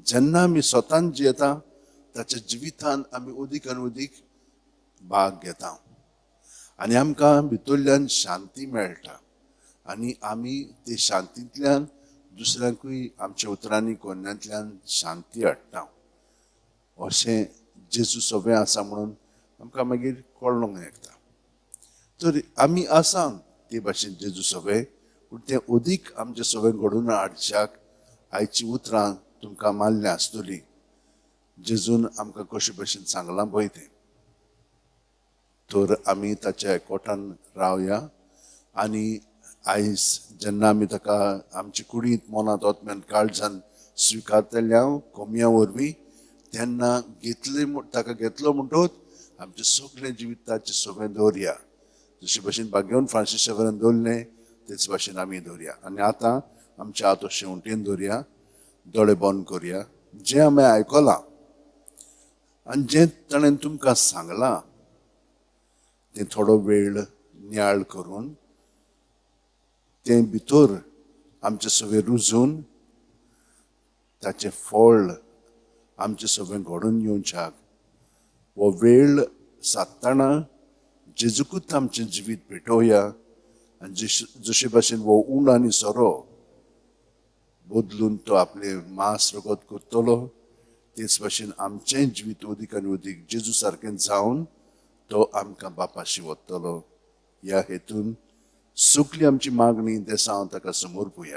जेन्ना आमी स्वतान जियेता, ताच्या जिवितान आमी अदीक आनी अदीक भाग घेता आनी आमकां भितरल्यान शांती मेळटा आनी आमी ते शांतींतल्यान दुसऱ्यांकूय आमच्या उतरांनी कोन्यांतल्यान शांती हाडटा. अशें जेजू सगळें आसा म्हणून आमकां मागीर कळोंक येता. तर आमी आसा ते भाशेन जेजू सगळें, पूण तें अदीक आमचें सगळें घडोवन हाडच्याक आयचीं उतरां तुमकां माल्ल्यां आसतलीं. जेजून आमकां कशे भशेन सांगलां पळय तें. तर आमी ताच्या एकवटान रावया आनी आयज जेन्ना आमी ताका आमचे कुडींत, मनांत, आत्म्यान, काळजान स्विकारतले हांव कोमया वरवीं, तेन्ना घेतले ताका घेतलो म्हणटोच आमचें सगळें जिविताचें सगळें दवरया. जशे भशेन भाग्यवन फ्रांसीस शेवरान दवरलें, तेच भाशेन आमी दवरया. आनी आतां आमच्या हात शेंवटेन दवरया, दोळे बंद करया. जें आमी आयकलां आनी जें ताणें तुमकां सांगलां तें थोडो वेळ नियाळ करून तें भितर आमचें सगळें रुजून ताचें फळ आमचें सगळें घडोवन येवच्याक हो वेळ सादतना जेजूकूच आमचें जिवीत भेटोवया. आनी जशे भाशेन हो उंड आनी सोरो बदलून तो आपलें मांस रगत करतलो, तेच भाशेन आमचेंय जिवीत अदीक आनी अदीक जेजू सारकें जावन तो आमकां बापाशी वतलो. ह्या हेतून सगली आमची मागणी देसांव ताका समर्पुया.